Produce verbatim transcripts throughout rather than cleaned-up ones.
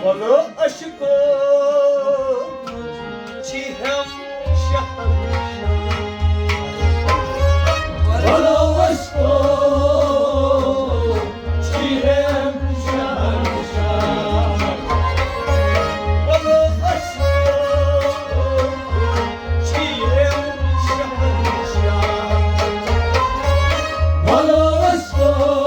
وَلو عشقو چھِ ہم شہنشاہ۔ وَلو عشقو چھِ ہم شہنشاہ۔ وَلو عشقو چھِ ہم شہنشاہ۔ وَلو عشقو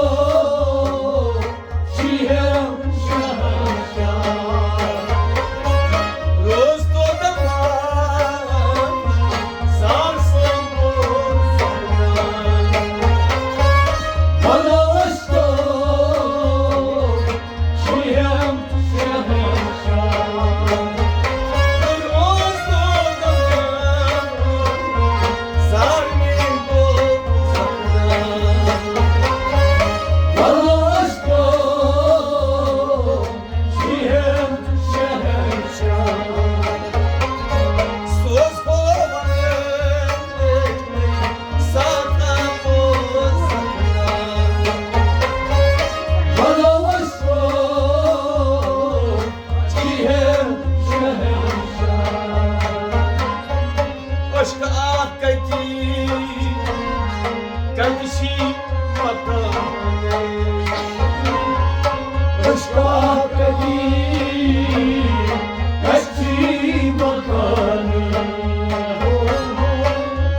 عشق آ کتی کتشی مکان۔ عشق آ کتی کتشی مکان۔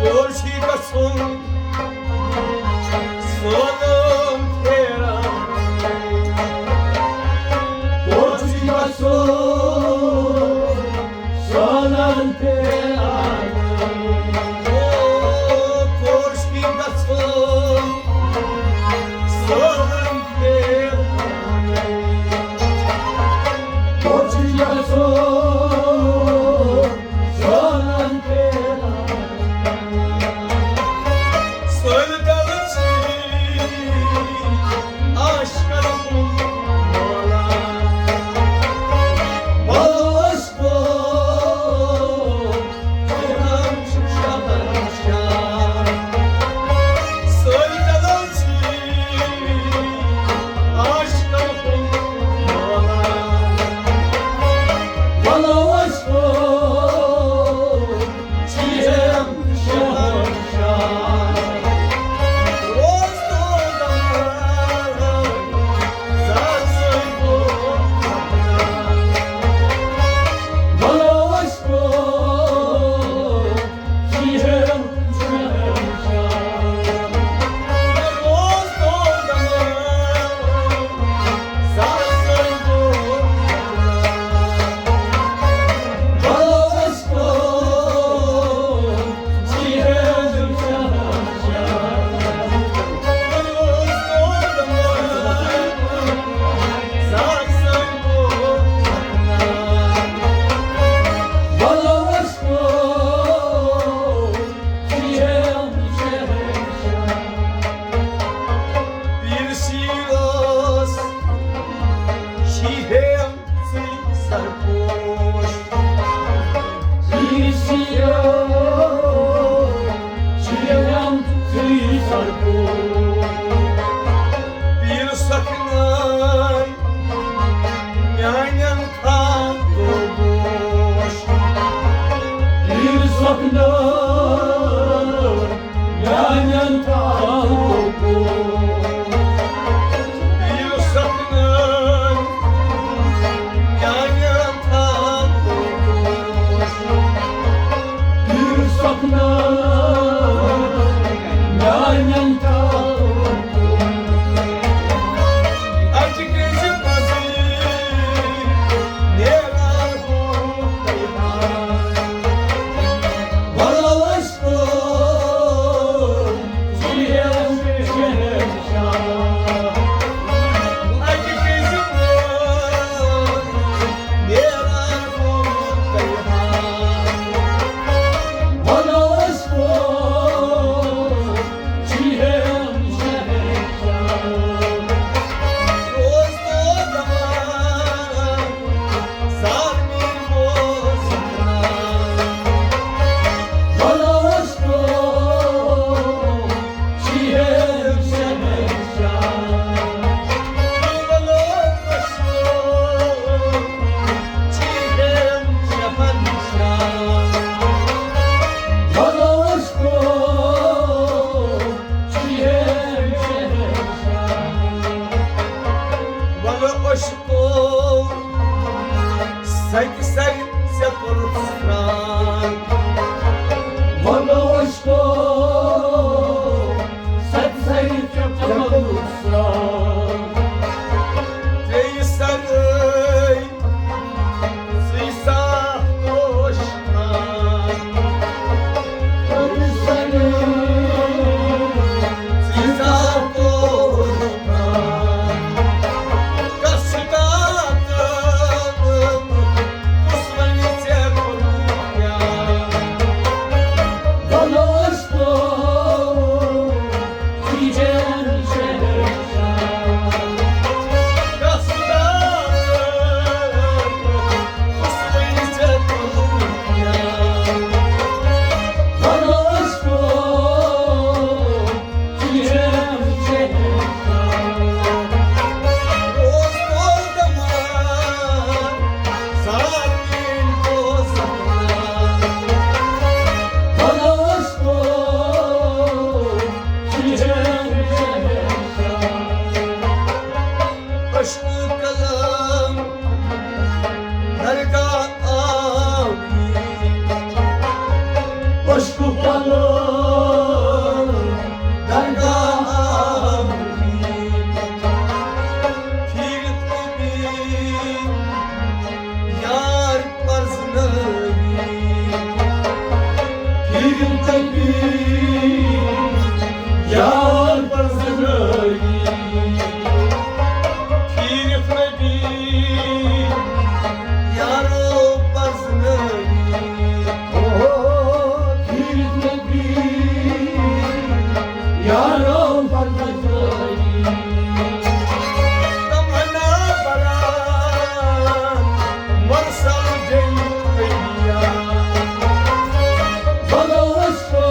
کور چھی گژھُن سونم پھیران۔ کور چھی گژھُن سونم پھیران۔ او، کور چھی گژھُن سونم پھیران۔ کور چھی گژھُن سونم پھیران۔ سُلطان چھی عاشقن ہُنٛد مولا۔ بولو عشقو، ہم شہنشاہ۔ سُلطان چھی عاشقن ہُنٛد مولا۔ بولو عشقو، سرپوش۔ پیٖر سیو، چھِم ژٕے سرپوش۔ پیٖر سخنٲے میانٮ۪ن خاکو گوش۔ پیٖر سخنٲے میانٮ۪ن خاکو گوش۔ پیٖر سخنٲے میانٮ۪ن خاکو گوش۔ پیٖر سخنٲے میانٮ۪ن خاکو گوش۔ اَتہِ گٔژھِ مزٕے نیران ہُہ پیغام۔ وَلو سَتہِ سَرِ ژےٚ کوٚرُتھ سرٛان۔ وَنو أسۍ تو، سَتہِ سَرِ ژےٚ کوٚرُتھ سرٛان۔ ترٛیٚیہِ سَرِ ژٕے ساکھ پوش ترٛان۔ ترٛیٚیہِ سَرِ ژٕے ساکھ پوش ترٛان۔ کس کتھ کُس ونہِ ژےٚ کوٚرُتھ پیار؟ وَنو أسۍ تو، یہِ جان شہر۔ کس کتھ کُس ونہِ ژےٚ کوٚرُتھ پیار؟ وَنو أسۍ تو، عشق قلم درگاہ آوری۔ عشق قلم درگاہ آوری۔ پھیرت نبی یار پرزنٲوی۔ پھیرت نبی یار پرزنٲوی۔ پھیرت نبی یارو پرزنٲوی۔ اوہو، پھیرت نبی یارو پرزنٲوی۔ تمنا بران مرسل گٔے تیار۔ بلوچ کو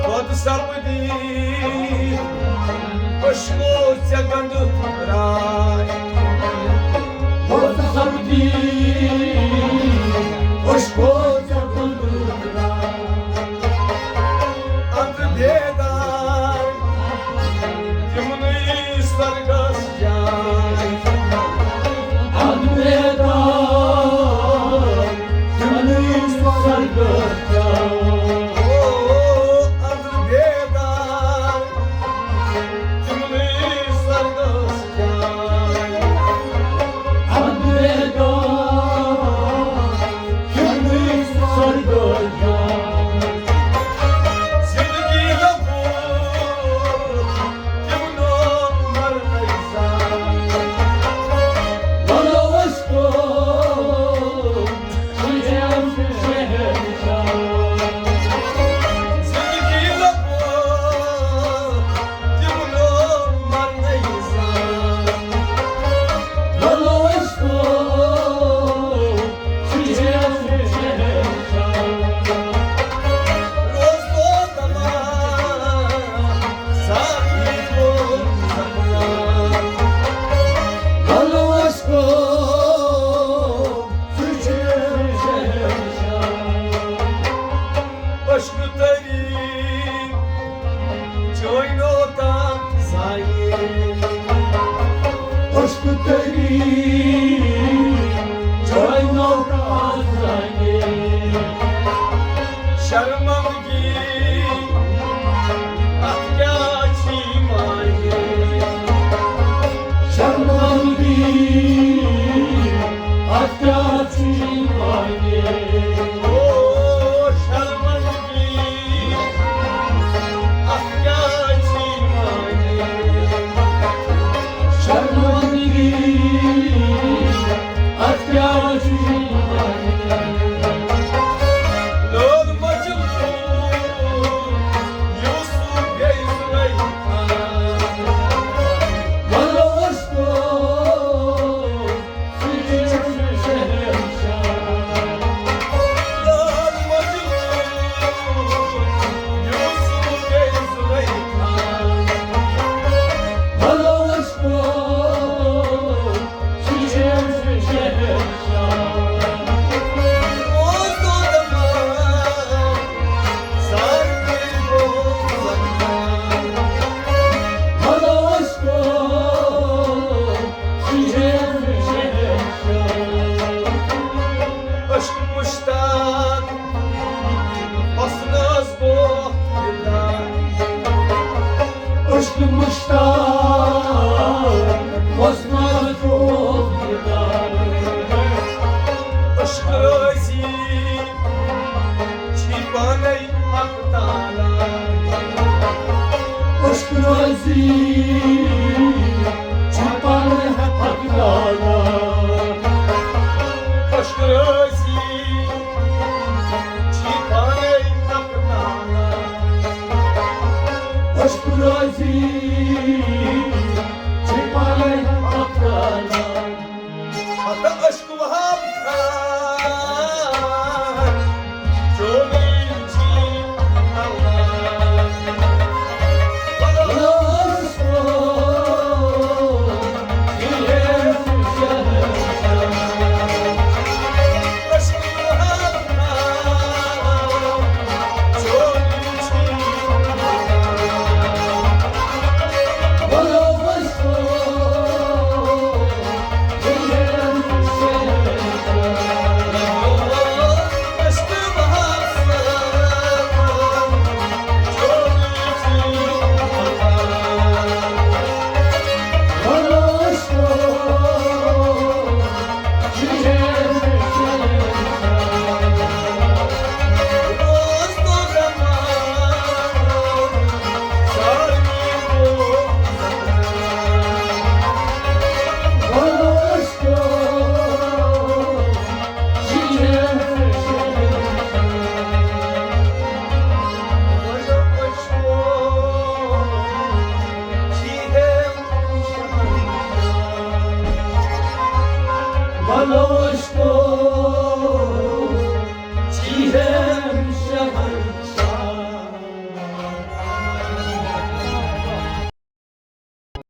خۄد سپدی خۄشکو ژےٚ گنٛڈٕ راے۔ خۄد سپدی خۄشکو ژےٚ گنٛڈٕ راے۔ اَتھ بیدار تِمنٕے سرگس جاے۔ اَتھ بیدار تِمنٕے سرگس جاے۔ او، اَتھ بیدار تِمنٕے سرگس جاے۔ اَتھ بیدار تِمنٕے سرگس جاے۔ زندگی لبو تِمنو مرنٕے سان۔ وَلو أسۍ تو سُہ جام شہر نِشان۔ زندگی لبو تِمنو مرنٕے سان۔ وَلو أسۍ تو عشق تری چوینو تا زائی۔ عشق تری چوینو تا زائی۔ شرمندگی اتھ کیا چھی معنی؟ شرمندگی اتھ کیا چھی معنی؟ او شرمندگی اتھ کیا چھی معنی؟ شرمندگی عشق رازی چھی پانے حق تعالیٰ۔ عشق رازی چھی پانے حق تعالیٰ۔ عشق رازی چھی پانے حق تعالیٰ۔ عشق رازی چھی پانے حق تعالیٰ۔ ہتہٕ عشق وہاب